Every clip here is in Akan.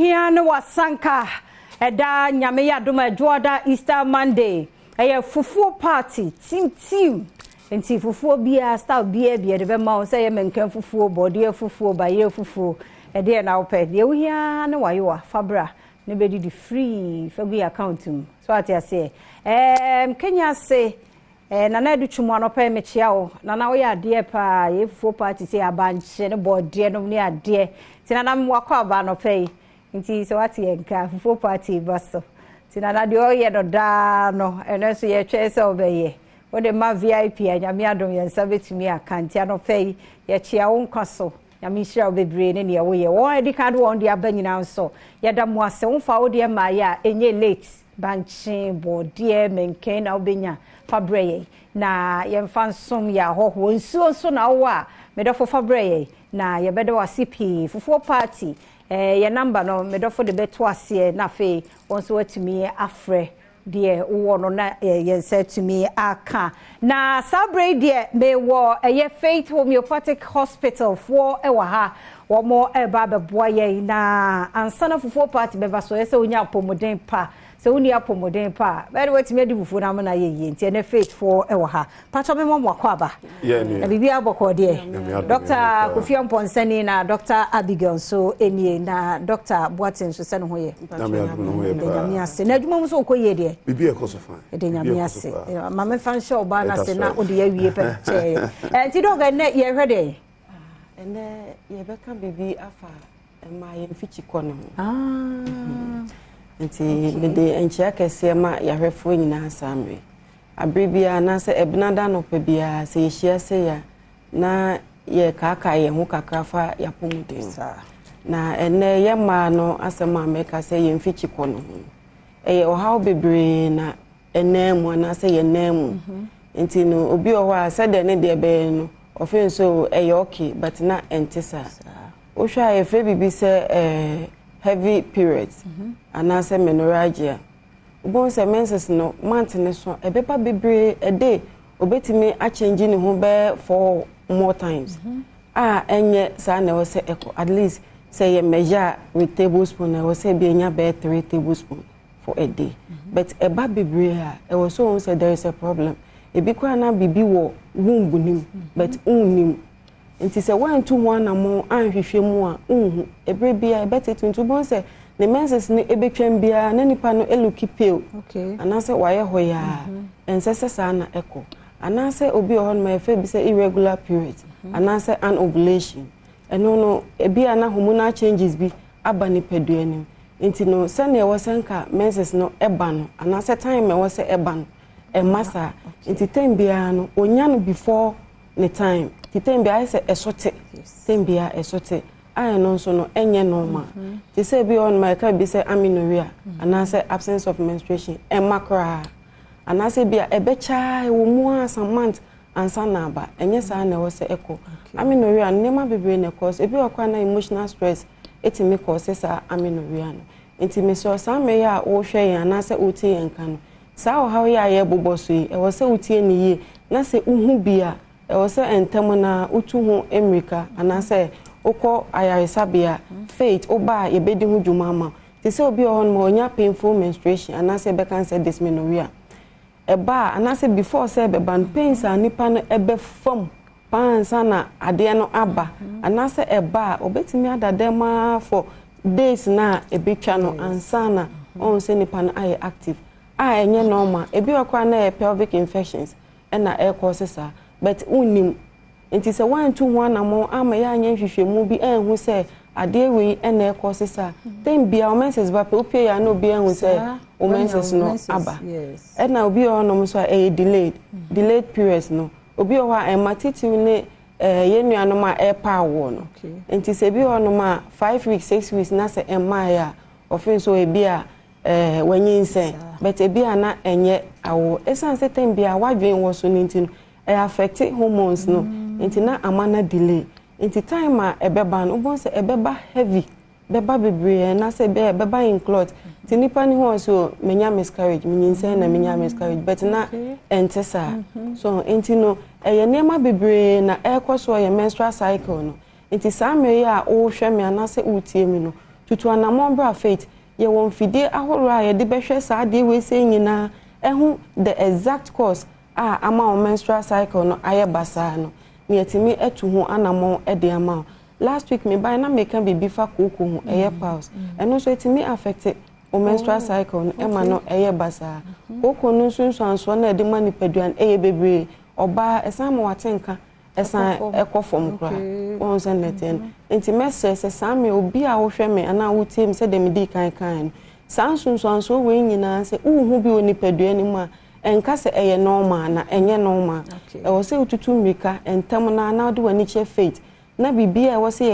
Wohia ne wasanka ɛda Nyame yɛ adom a Ɛdwoada, Easter Monday, ɛyɛ fufuo party team team. Nti fufuo biara, style biara bi yɛde bɛma wo, sɛ ɛyɛ mɛnkɛn fufuo, bɔdeɛ fufuo, bayerɛ fufuo, ɛdeɛ na wopɛ. Deɛ wohia ne wayewa fa bra ne bɛdidi free, fa gu yɛ account mu. So ate aseɛ? Kenya se Nana Adu Twum, anɔpɛ mekyia wo. Nana, woyɛ adeɛ paa. Yɛ fufuo party sɛ abankye ne bɔdeɛ nom ne adeɛ. Nti Nana, wakɔ aba anɔpɛ yi. Nti sɛ wate yɛn nka, fufuo party ba so. Nti Nana, deɛ ɔyɛ no daa no, ɛno nso yɛtwɛn sɛ ɔbɛyɛ. Wode ma VIP a, Nyame adom, yɛn nsa bɛtumi aka. Nti anɔpɛ yi yɛkyia wo nkwa so. Nyame nhyira wo bebree ne nea woyɛ. Wɔn adi kan de wɔn de aba nyinaa nso, yɛda mo ase. Womfa wo deɛ mmaayɛ a, ɛnyɛ late. Bankye, bɔɔdeɛ, mɛnkɛn na wobɛnya, fa brɛ yɛn na yɛmfa nsom yɛ ahɔhoɔ. Nsuo nso na wowɔ a, medɔfo, fa brɛ yɛn na yɛbɛda wo ase pii. Fufuo party, yɛ number no, medɔfo de bɛto aseɛ na afei wɔn nso watumi afrɛ deɛ wowɔ no na yɛn nsa atumi aka. Na saa berɛ yi deɛ, mewɔ ɛyɛ Faith Homeopathic Hospital foɔ ɛwɔ ha. Wɔn ɛreba abɛboa yɛn. Na ansa na fufuo party bɛba so, ɛsɛ wonya apɔmuden pa. Sɛ wonni apɔmuden pa a, bɛyɛ de watumi adi fufuo no ama no ayɛ yie. Nti ɛnɛ Faith foɔ ɛwɔ ha. Patɔ, me mɔ akɔ aba. Na biribi abɔkɔ deɛ, Dr. Kofi Mpɔnsani na Dr. Abigail nso nie, na Dr. Boateng nso, sɛ ne ho yɛ? Nyame ase. Na adwuma mu nso wokɔ yie deɛ? Biribi ɛkɔ so fine. Ɛde Nyame ase. Ma memfa nhyɛ ɔbaa no ase na wode awie pɛ kyɛɛ. Nti Doc, ɛnɛ yɛhwɛ deɛ? Ɛnɛ yɛbɛka biribi afa mmaa yɛn mfikyi kɔ ne ho. Nti mede nkyia kɛseɛ ma yɛahwɛfoɔ nyinaa saa mmerɛ. Abere biara anaasɛ ɛbenada nɔpɛ biara sɛ yɛhyia sɛ ya na yɛkaakaa yɛn ho kakra fa yɛapɔmuden. Na ɛnɛ yɛ mmaa no asɛm a mɛka sɛ yɛn mfikyi kɔ no ho, ɛyɛ ɔhaw bebree na ɛnan mu anaasɛ yɛn nan mu. Nti no, obi wɔ hɔ a, sɛdeɛ ne deɛ bɛyɛ no, ɔfe nso ɛyɛ okay, but na ɛnte saa. Wohwɛ a, yɛfrɛ biribi sɛ heavy periods anaasɛ menorrhagia. Wobɛhu sɛ menses no, month ne so ɛbɛba bebree. Ɛde obɛtumi akyɛngye ne ho bɛyɛ four more times a ɛnyɛ saa na ɛwɔ sɛ ɛkɔ. At least sɛ yɛ measure with tablespoon, ɛwɔ sɛ ebi enya bɛyɛ 3 tablespoon for a day, but ɛba bebree a, ɛwɔ so ohun sɛ there is a problem. Ebi koraa na biribi wɔ womb nim, but nnim. Nti sɛ wɔntu ho anammɔn anhwehwɛ mu a, nhu ebere bia ɛbɛtete. Nti wobɛhu sɛ ne menses no ebetwam biara na nipa no e look pale anaasɛ wayɛ hɔ yaa. Ɛnsɛ sɛ saa na ɛkɔ. Anaasɛ obi wɔ hɔ nom a, yɛfrɛ bi sɛ irregular period anaasɛ anovulation. Ɛno no, ebi a na hormonal changes bi aba nipadua nim. Nti no, sɛnea ɛwɔ sɛ nka menses no ɛba no anaasɛ time ɛwɔ sɛ ɛba no, ɛma saa. Nti time biara no, onya no before ne time. Nti time biara ayɛ sɛ ɛso te, time biara ɛso te a, ɛno nso no ɛnyɛ normal. Te sɛ ebi wɔ hɔ nom a, yɛka bi sɛ amenorrhea anaasɛ absence of menstruation, ɛma koraa anaasɛ bi a ɛbɛkyaa ɛwɔ mu a some month ansa na aba. Ɛnyɛ saa na ɛwɔ sɛ ɛkɔ. Amenorrhea no, nneɛma bebree na ɛkɔ so. Ebi wɔ koraa na emotional stress ɛtumi kɔ saa amenorrhea no. Nti mesrɛ, saa mmerɛ yi a wɔrehwɛ yɛn anaasɛ wɔretie yɛn ka no, saa ɔhaw yi a yɛrebobɔ so yi, ɛwɔ sɛ wotie ne yie na sɛ wohu bi a, ɛwɔ sɛ ntɛm na wotu ho mmirika anaasɛ wokɔ ayaresabea. Faith, woba a, yɛbɛdi ho dwuma ama wo. Te sɛ obi wɔ hɔ nom a ɔnya painful menstruation anaasɛ yɛbɛka sɛ dysmenorrhea, ɛba a anaasɛ before sɛ ɛbɛba no, pains a nipa no ɛbɛfam paa ansa na adeɛ no aba, anaasɛ ɛba a, ɔbɛtumi ada dɛm ara for days na ɛbɛtwa no ansa na ɔhu sɛ nipa no ayɛ active a, ɛnyɛ normal. Ebi wɔ koraa na ɛyɛ pelvic infections ɛna ɛrekɔ se saa, but wonnim. Nti sɛ woantu ho anammɔn ama yɛanyɛ nhwehwɛmu bi anhu sɛ adeɛ wei ɛna ɛkɔ se saa, time bia wo menses ba pɛ, wopie yɛ a na obi ahu sɛ wo menses no aba. Ɛna obi wɔ hɔnom nso a, ɛyɛ delayed periods no. Obi wɔ hɔ a, ɛma titiw ne yɛn nuanom a ɛrepa awoɔ no. Nti sɛ ebi wɔ hɔnom a, 5 weeks, 6 weeks na sɛ ɛmmaeɛ a, ɔfe nso ebi a wanyinsɛn, but ebi a na ɛnyɛ awoɔ. Ɛsiane sɛ time bia wadwen wɔ so no nti no, ɛyɛ affect hormones no, nti na ama na delay. Nti time a ɛbɛba no, wobɛhu sɛ ɛbɛba heavy, bɛba bebree anaasɛ ɛbɛba in clot. Nti nipa ne ho so menya miscarriage, menyinsɛn na menya miscarriage, but na ɛnte saa so. Nti no, ɛyɛ nneɛma bebree na ɛrekɔ so, ɛyɛ menstrual cycle no. Nti saa mmerɛ yi a wɔrehwɛ me anaasɛ wɔretie me no, Tutu anammɔn bra Faith. Yɛwɔ mfidie ahoroɔ a yɛde bɛhwɛ saa adeɛ wei sei nyinaa ɛho the exact cause a ama wo menstrual cycle no ayɛ basaa no na yɛatumi atu ho anammɔn de ama wo. Last week mebaeɛ na meka biribi fa kooko ho, ɛyɛ piles. Ɛno nso ɛtumi affect wo menstrual cycle no ɛma no ɛyɛ basaa. Kooko no nsunsuansoɔ no a ɛde ma nipadua no ɛyɛ bebree. Ɔbaa ɛsan ma wate nka ɛsan ɛkɔ fam koraa. Woahu sɛ nea ɛteɛ no? Nti mɛsrɛ sɛ saa mmerɛ obi a wohwɛ me anaa wotie me sɛdeɛ medii kan kaeɛ no, saa nsunsuansoɔ wei nyinaa sɛ wohu bi wɔ nipadua no mu a, ɛnka sɛ ɛyɛ normal na ɛnyɛ normal. Ɛwɔ sɛ wotutu mmirika ntɛm no ara na wode w'ani kyerɛ faith na biribiara a ɛwɔ sɛ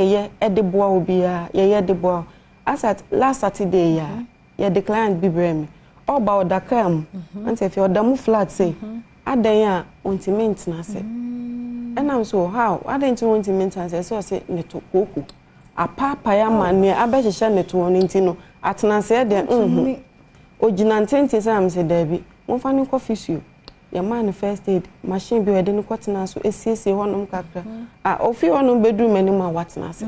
yɛyɛ de boa wo biara yɛyɛ de boa wo. As at last Saturday yi a, yɛde client bi brɛɛ me. Ɔreba ɔda kaa mu, ante afei ɔda mu flat sei. Adɛn a ɔntumi ntena ase? Ɛna me so how? Adɛn nti na ɔntumi ntena ase? Ɛsɛ ɔse ne to kooko apaapae ama nea abɛhyehyɛ ne toɔ no nti no atena aseɛ deɛ nhu. Ɔgyina ntenten sɛ na me se daabi, momfa no nkɔ physio. Yɛmaa no first aid, machine bi a yɛde no kɔtenaa so siesie hɔnom kakra. Ah, ofi hɔnom bɛduru m'anim a watena ase.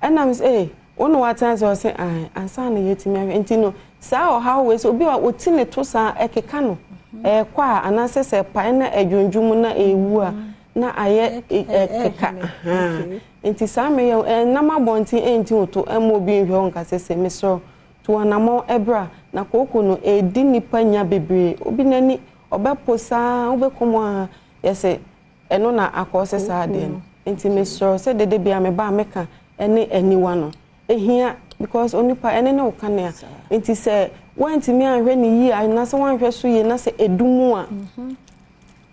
Ɛna me sɛ, ee, wo na watena ase? Ɔse, ae, ansa na yɛatumi ahwɛ. Nti no, saa ɔhaw wei sɛ obi a ɔti ne to saa ɛkeka no, ɛrekɔ a, anaasɛ sɛ ɛpae na ɛdwondwom na ɛrewu a, na ayɛ ɛkeka. Nti saa meyɛ, ɛnam abɔnten ɛnti wo to, ɛmma obi nhwɛ wo nka sɛ sɛ mesrɛ wo, Tu anamɔn bra, na kooko no ɛredi nnipa nya bebree. Obi n'ani, ɔbɛpo saa, wobɛkɔ mu ara, yɛse ɛno na akɔɔse saa adeɛ no. Nti mesrɛ wo sɛ dede biara meba a meka ɛne aniwa no. Ɛhia because onipa ɛne ne wo kanea. Nti sɛ woantumi anhwɛ no yie anaasɛ woanhwɛ so yie na sɛ ɛdu mu a,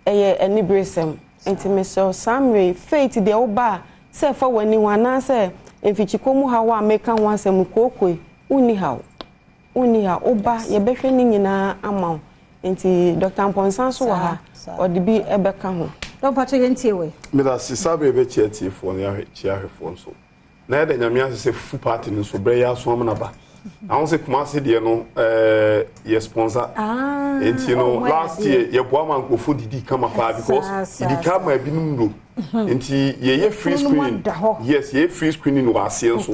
ɛyɛ aniberesɛm. Nti mesrɛ wo saa mmerɛ yi, faith deɛ woba a, sɛ ɛfa w'ani ho anaasɛ mfikyikɔ mu haw a meka ho asɛm yi, kooko yi, wonni haw. Wonni haw. Woba, yɛbɛhwɛ ne nyinaa ama wo. Nti Dɔkta Amponsah nso wɔ ha, ɔde bi bɛka ho. Dɔk mpakyɛ yɛntie wei. Medase, saa berɛ yɛbɛkyia atiefoɔ ne yɛakyia ahwɛfoɔ nso. Na yɛda Nyame ase sɛ fufu party no nso berɛ yi aso amena ba. Na ho sɛ Kumasi deɛ no eh, yɛ sponsor. Ah, Nti no oh, last year yɛboa ma nkurɔfoɔ didi kama paa because yɛdi ka ma ebinom nnuro. Mhm. Nti yɛyɛ free screening. Yes, yɛyɛ free screening wɔ aseɛ nso.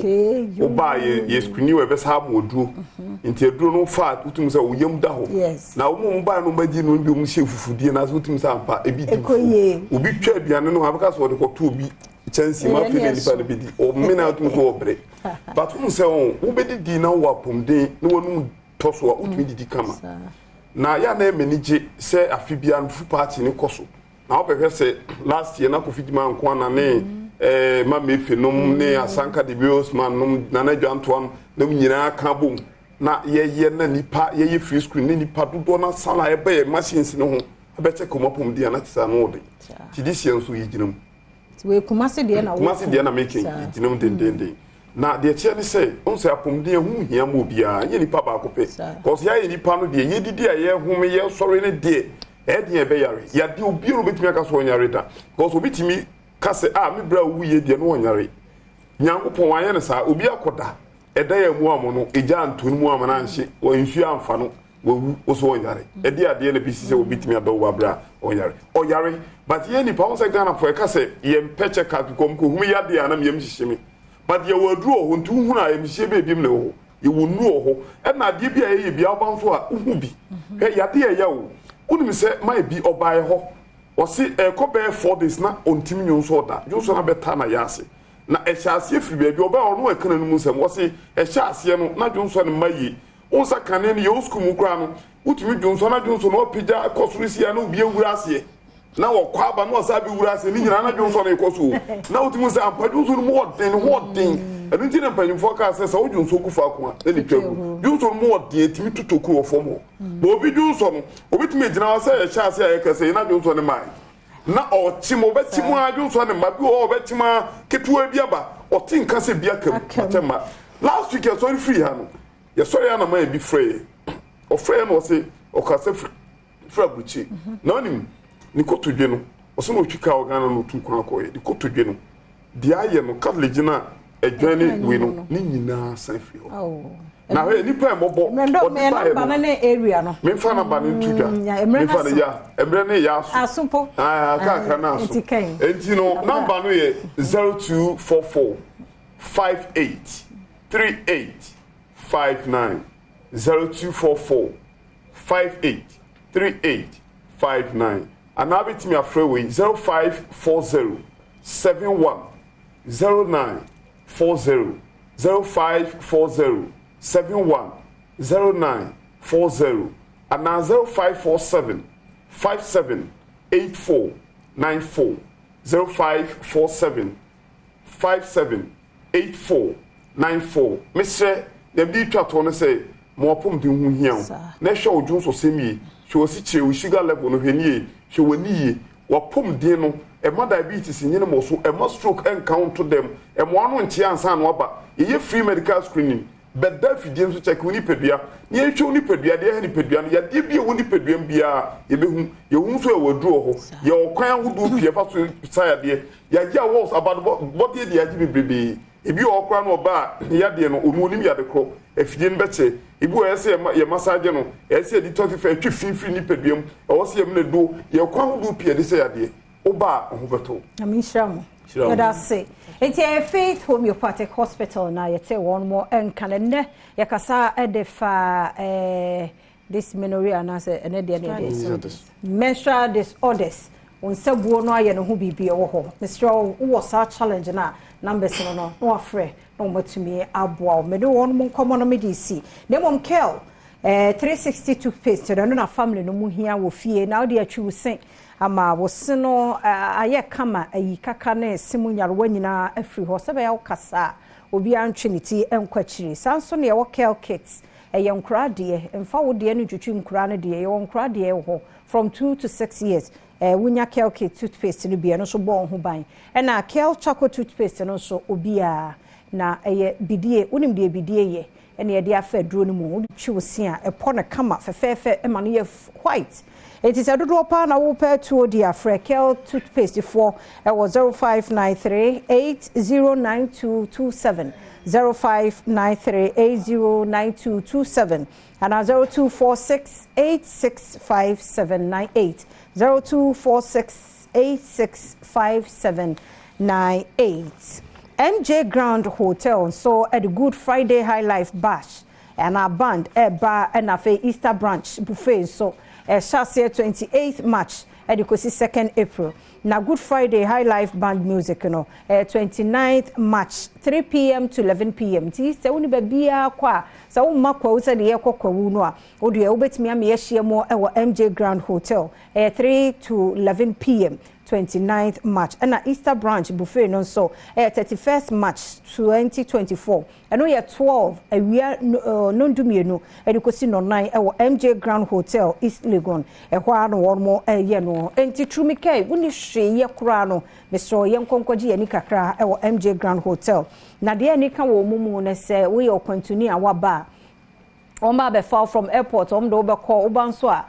Wobaa yɛ yɛ screening wɔ ɛbɛsa ama aduro. Mhm. Nti aduro no fa wotumi sɛ wo yam da hɔ. Na wɔn mu baa no bɛgye no bi wɔn hyɛ fufudie na wotumi sɛ ampa ebi di fufuo. Obi twa aduane no abɛka sɛ ɔde kɔto obi kyɛnse mu afei na nipa no bɛdi ɔmene atum so ɔbrɛ but wohu sɛ ɔ wobɛdidi na wowɔ apɔmuden na wanum tɔ so a wotumi didi kama na yɛ a na ɛmɛ gye sɛ afe biara no fufu party ne kɔ so na wobɛhwɛ sɛ last year na kofi gyima nko ana ne mm. eh, ma mefe nom ne mm. asanka de biosman nom nana dwantoa nom na nyinaa ka bom na yɛyɛ na nipa yɛyɛ free screen ne nipa dodoɔ no asala ɛbɛyɛ machines no ho ɛbɛkyɛ kɔn apɔmuden ana te sɛ ano ɔden ti this year nso yɛgyina mu Nti wei Kumasi deɛ na Kumasi deɛ na meke gyina mu dendenden. Na deɛ kyerɛ ne sɛ, ɔn sɛ apɔmuden ɛho hia ma obiara, nyɛ nipa baako pɛ. Kɔs yɛayɛ nipa no deɛ, yɛdidi a yɛhome, yɛsɔre no deɛ, ɛyɛ deɛ ɛbɛyare. Yadeɛ obiara obɛtumi aka sɛ ɔnyare da. Kɔs obi tumi ka sɛ, ah, me berɛ a owuiɛ deɛ no ɔnyare. Nyankopɔn wanyɛ no saa, obi akɔda, ɛda yɛ mu amo no, egya anto no mu ama no anhye, nsuo amfa no, wawu wo so ɔnyare ɛde adeɛ na bɛsi sɛ obi tumi adɔ wo aberɛ a ɔnyare ɔyare but yɛ nipa wo sɛ Ghanafoɔ ɛka sɛ yɛmpɛ check up kɔm kɔhunu yadeɛ a na meyam hyehye me but yɛwɔ aduro wɔ hɔ nti wohunu a yɛmhyehye bɛɛ biom na ɛwɔ hɔ yɛwɔ nnuro wɔ hɔ ɛna adeɛ bi a yɛyɛ bi woba nso a wohu bi hwɛ yadeɛ ɛyɛ o wonim sɛ mae bi ɔbaeɛ hɔ ɔse ɛkɔ bɛyɛ 4 days na ɔntimi nwonso ɔda dwonso no abɛta na yɛ ase na ɛhyɛ aseɛ firi baabi ɔbaa ɔno ɛka n'anum nsɛm ɔse ɛhyɛ aseɛ no na dwonso no mma yie Wohu sɛ kane no yɛwɔ sukuu mu koraa no, wotumi dwonsɔ na dwonsɔ na wapagya kɔ soro si a na obi awura aseɛ na wɔkɔ aba na ɔsan bɛwura aseɛ ne nyinaa na dwonsɔ no rekɔ so o na wotumi sɛ ampa dwonsɔ no mu ɔden ne ho ɔden ɛno nti na mpanyinfoɔ kaa sɛ sɛ wo dwonsɔ gu faako a na ne twa gu dwonsɔ no mu ɔden ɛtumi totɔ kuro wɔ fam hɔ na obi dwonsɔ no obitumi agyina hɔ sɛ yɛhyɛ ase a yɛkɛ sɛ yɛn dwonsɔ no mae na ɔkyem ɔbɛkyem a dwonsɔ ne mma bi wɔ hɔ ɔbɛkyem a ketewa bi aba ɔte nka sɛ bi aka mu ɔtɛ mma last week yɛsɔre firi ha no Yɛsɔre a na man bi frɛ yɛn. Ɔfrɛ yɛn na ɔse ɔkasa firi firi aburukyire. Mhm. Na ɔnim ne kotodwe no ɔsɛ na ɔtwi kaa wɔ Ghana na ɔtu kwan kɔɛ. Ne kotodwe no deɛ ayɛ no cartilage no a ɛdwan ne wei no ne nyinaa san firi hɔ. Na hwɛ nipa ɛmɔbɔ ɔde baeɛ no memfa namba no nto dwa mm, memfa no ya mmerɛ no yɛ aso kakra no aso nti no namba no yɛ 0244 58. 38 59, 0244 58 38 59, anaa wobɛtumi afrɛ wei, 0540 71 09 40, 0540 71 09 40, anaa 0547 57 84 94, 0547 57 84 94. Mesrɛ, nea mede retwa toɔ ne sɛ, ma w'apɔmuden ho hia wo, na hwɛ wo dwonsɔsɛm yie, hwɛ w'asikyire, wo sugar level no, hwɛ no yie, hwɛ w'ani yie. W'apɔmuden no, mma diabetes nyene mmɔ so, mma stroke nka wo nto dɛm, mma w'ano nkyea ansa na woaba. Yɛyɛ free medical screening. Bɛda afidie no so kyɛke wo nipadua, na yɛnhwɛ wo nipadua, deɛ ɛha nipadua no, yadeɛ bi a ɛwɔ nipadua mu biara, yɛbɛhu. Yɛhu nso yɛwɔ aduro wɔ hɔ. Yɛwɔ kwan ahodoɔ pii yɛfa so sa yadeɛ. Yɛagye awards, abadobɔdeɛ deɛ yɛagye bebrebee. Ebi wɔ hɔ koraa no ɔba a, ne yadeɛ no, ɔno ɔnim yade korɔ, afidie no bɛkyɛ. Ebi wɔ hɔ ɛyɛ sɛ yɛma, yɛ massage no, ɛyɛ sɛ yɛ detoxify, ɛtwe fi firi nipadua mu, ɛwɔ sɛ yɛmena aduro. Yɛwɔ kwan ahodoɔ pii yɛde sa yadeɛ. Woba a, wo ho bɛtɔ wo. Nyame nhyira mo. Hyira wo. Yɛda ase. Nti ɛyɛ Faith Homeopathic Hospital na yɛte wɔn mo nka no. Nnɛ yɛkasa de fa eh, dysmenorrhea anaasɛ ɛnɛ deɛ ne yɛde menstrual disorders. Wo nsa buo no ayɛ ne ho biribi ɛwɔ hɔ. Mesrɛ wo, wowɔ saa challenge no a, numbers no no na wafrɛ na wɔmatumi aboa wo. Mede wɔn mo nkɔmmɔ no mede si. Na mmom Kel 360 toothpaste no, ɛno na family no mu hia wɔ fie na wode atwi wo se ama wo se no ayɛ kama, ayi kaka ne se mu nyarewa nyinaa afiri hɔ sɛ bɛyɛ wo kasa a obiara ntwe ne ti nkɔ akyiri. Saa nso na yɛwɔ Kel Kits, ɛyɛ nkoraa deɛ, mfa wo deɛ no ntwitwi nkoraa no deɛ. Yɛwɔ nkoraa deɛ wɔ hɔ from 2 to 6 years. Wonya Kel Kit toothpaste no bi, ɛno nso bɔ wo ho ban. Ɛna Kel charcoal toothpaste no nso obiara na ɛyɛ bidie, wonim deɛ bidie yɛ, ɛna yɛde afa aduro no mu, wode twi wo se a ɛpɔ no kama fɛfɛɛfɛ ɛma no yɛ white. Enti sɛ dodoɔ paa na wopɛ tuo di a, frɛ Kel toothpaste foɔ ɛwɔ 0593 809227, 0593 809227, anaa 0246 865798, 0246 865798. MJ Grand Hotel nso ɛde Good Friday High Life Bash ɛna band ɛba, ɛna afei Easter brunch buffet nso ɛhyɛ aseɛ 28 March ɛde kɔsi 2nd April. Na Good Friday High Life Band music no ɛyɛ 29th March, 3 p.m. to 11 p.m. Nti sɛ wo ne baabiara kɔ a, sɛ womma Kwawu sɛdeɛ yɛkɔ Kwawu no a, wodeɛ wobɛtumi ama yɛahyia mu ɛwɔ MJ Grand Hotel, ɛyɛ 3 to 11 p.m., 29th March. Ɛna Easter brunch buffet no nso ɛyɛ 31st March 2024, ɛno yɛ 12 awia nondumienu ɛde kɔsi nɔnan ɛwɔ MJ Grand Hotel, East Legon. Ɛhɔ ara na wɔn mo ɛyɛ no. Nti Turumikɛ woni hwee yɛ koraa no, mesrɛ yɛn nkɔnkɔgye yɛn ani kakra ɛwɔ MJ Grand Hotel. Na deɛ ani ka wɔ mu mu no sɛ woyɛ ɔkwantuni a waba a, wɔn ba abɛfa from airport, wɔn de wobɛkɔ. Woba nso a,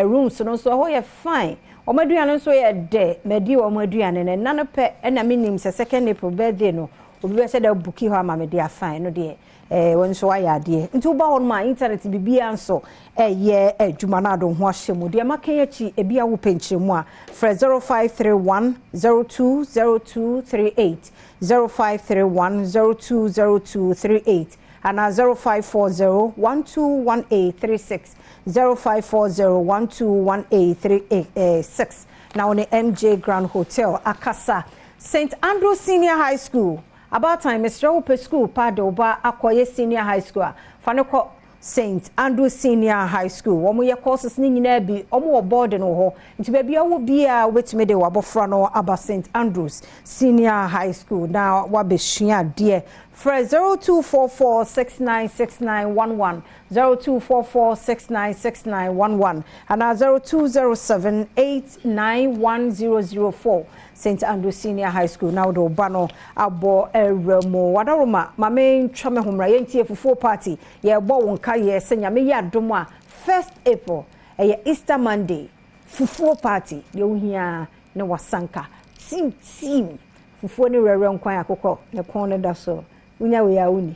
rooms no nso ɛhɔ yɛ fine, wɔn aduane nso yɛ dɛ. Mɛdi wɔn aduane no ɛna no pɛ, ɛna mi nim sɛ 2nd April birthday no, obi bɛhyɛ dɛ book hɔ ama me de afine no deɛ, wɔn nso ayɛ adeɛ. Nti woba hɔ nom a, internet biribiara nso ɛyɛ adwuma no ado ho ahyɛ mu. Deɛ maka yi akyi, ebi awo pɛnkyerɛ a, frɛ 0531 020238, 0531 020238, anaa 0540 121836, 0540 121836, na wɔne MJ Grand Hotel akasa. St Andrew Senior High School, abaatan, mesrɛ wo, pɛ school pa de wo ba akɔyɛ senior high school a, fa ne kɔ St Andrew Senior High School. Wɔn yɛ courses ne nyinaa bi, wɔn wɔ boarding wɔ hɔ, nti baabi a wɔ biara wobɛtumi de wabɔfra no aba St Andrews Senior High School na wabɛsua adeɛ. Frɛ 0244 696911, 0244 696911, anaa 0207 891004. St Andrews Senior High School na wode wo ba no abɔ awura mu. Wadaroma ma mentwa me ho mmra. Yɛntie fufuo party. Yɛbɔ wo nka yɛ sɛ Nyame yɛ adom a, 1st April ɛyɛ Easter Monday fufuo party. Deɛ wohia ne wasanka team team fufuo ne rɛrɛ nkwan akokɔ ne kɔn ne da so. Wonya wei a woni.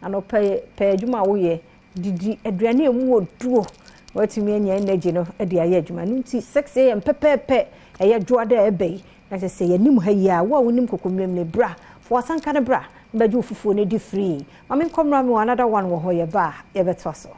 Anɔpɛ pɛ adwuma a woyɛ, didi aduane a emu wɔ duro, watumi anya energy no de ayɛ adwuma no. Nti 6 a.m. pɛpɛɛpɛ, ɛyɛ dwoada a ɛbɛ yi, na kyerɛ sɛ yɛnim ha yi a, wo a wonim kokomlemle, bra fa wasanka no bra. Bɛgye wo fufuo no di free. Ma menkɔmmra me wɔ another one wɔ hɔ, yɛba a yɛbɛtoa so.